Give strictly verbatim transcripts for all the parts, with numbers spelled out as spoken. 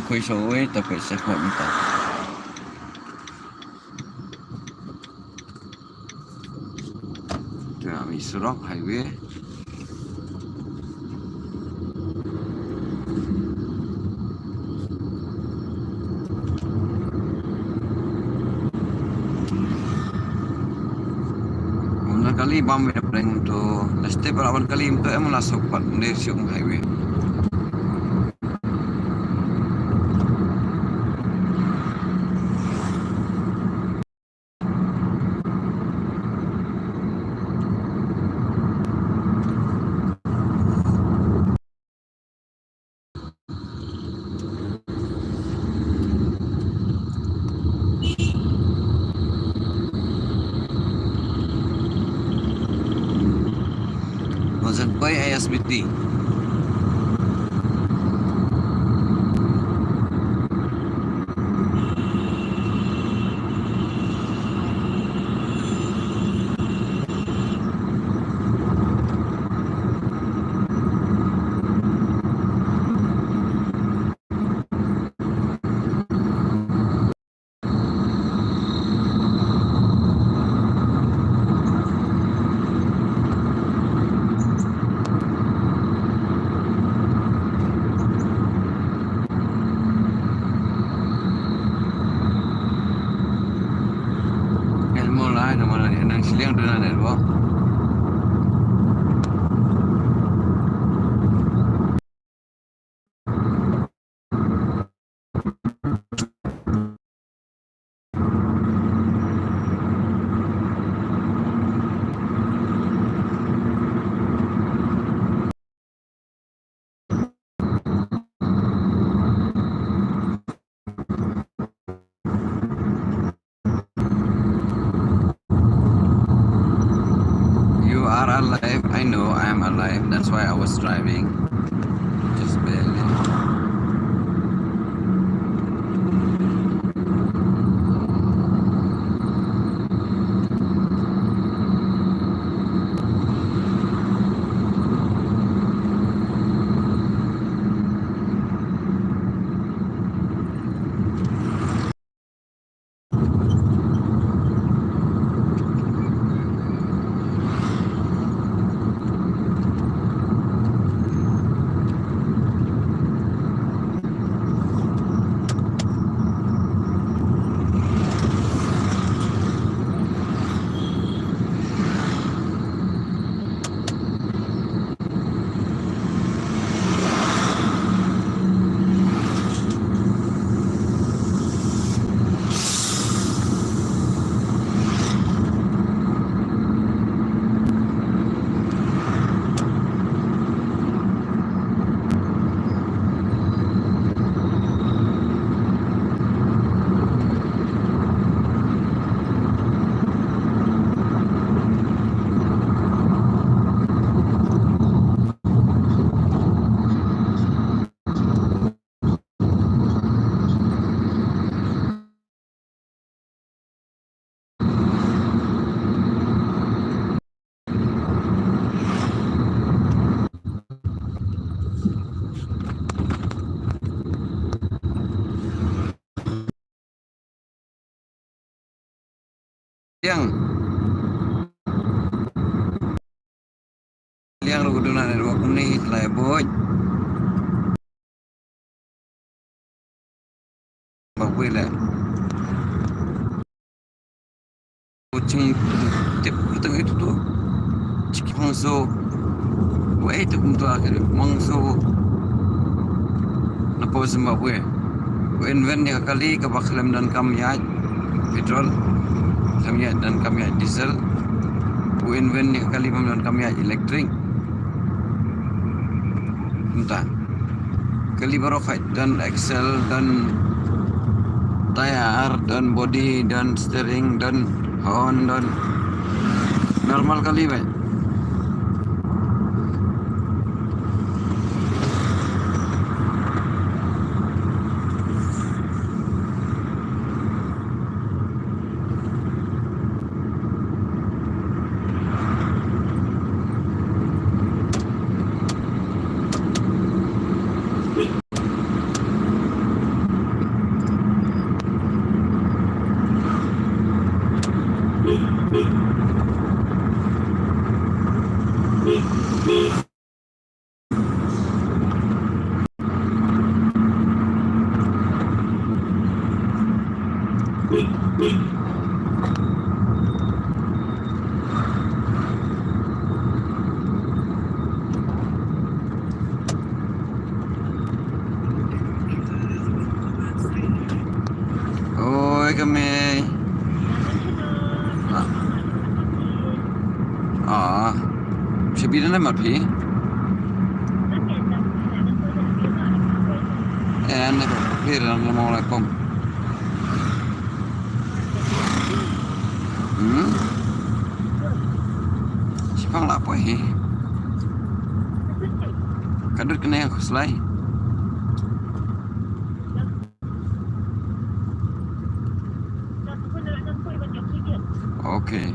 Khuid sha uwei, te peit sha khmat mynta. Te ami surok highway. Ym na kali bam we pdeng to. Leste para wan kali to em la sok pat ne siok highway. Mazen poi A S B T. Elmo lai na mana ni nang siliang duna network. You are alive. I know I am alive. That's why I was driving. Just barely. Liang. Liang ruh duna network ni lai boj. Ba pui le. Kuching tip kutang itu tu. Chiki pangso. Wei tu kum tu akhir pangso. Napo Zimbabwe. Wen wen ya kali ka ba khlem don kam ya petrol. Khlem ya don kam ya diesel. Wen wen ya kali bam don kam ya electric. Entah. Kali baroh khait don axle, don tayar, don body, don steering, don horn, don normal kali bha. Oi, ka mei. Ah. Ah. Sha bida na ma phi? Eh, na phi na ma la pom. Hmm? Shi pang la poi hi. Ka dut kane ka khuslai. Okay.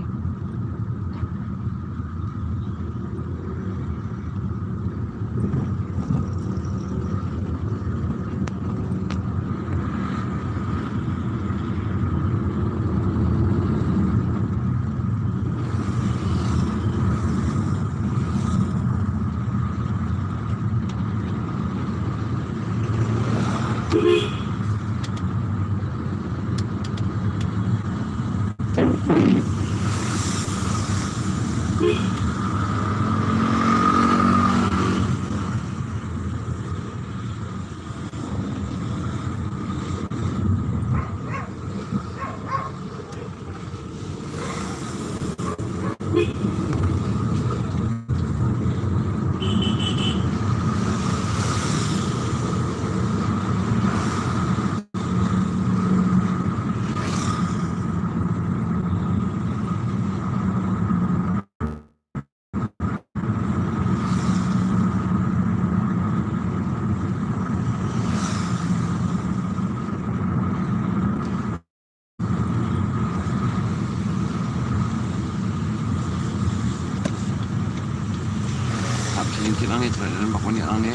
Hap chilin kit lang ni, trai dan bak ni lang ni.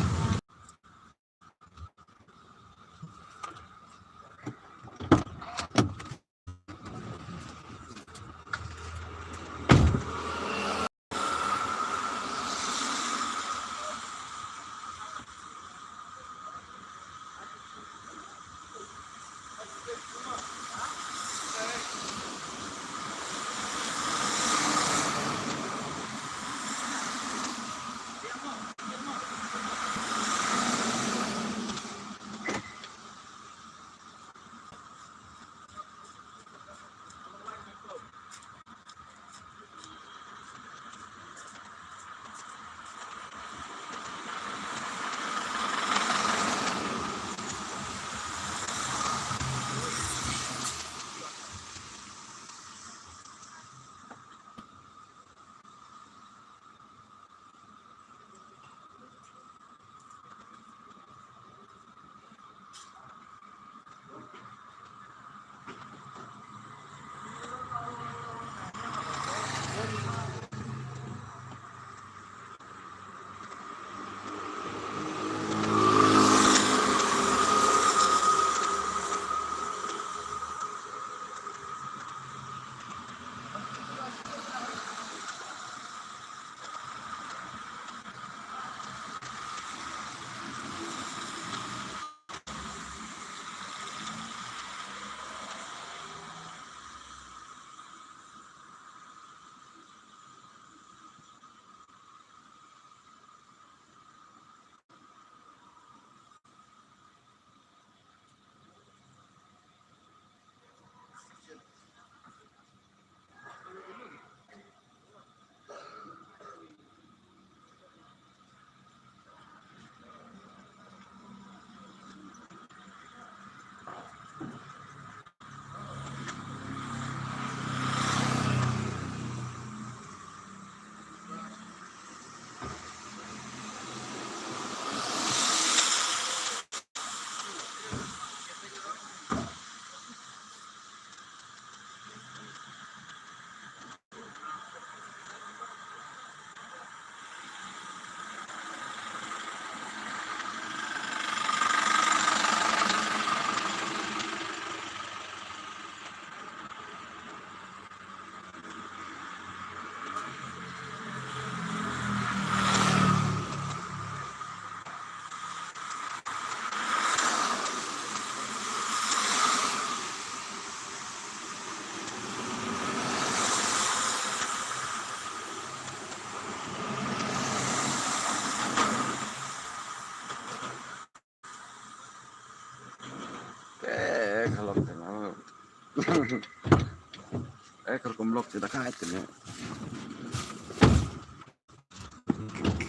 Eh, ka rukom lok te da ka ai te ne.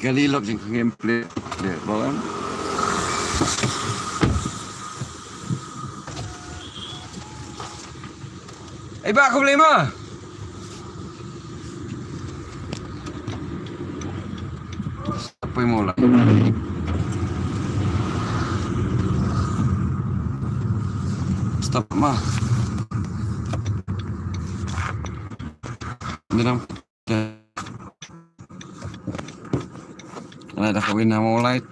Kali lok jing ka ngim pli. De, ba kan? Ai ba, ka pli ma. Stop mo la. Stop ma. Ni dang. Ana da kawin na mo light.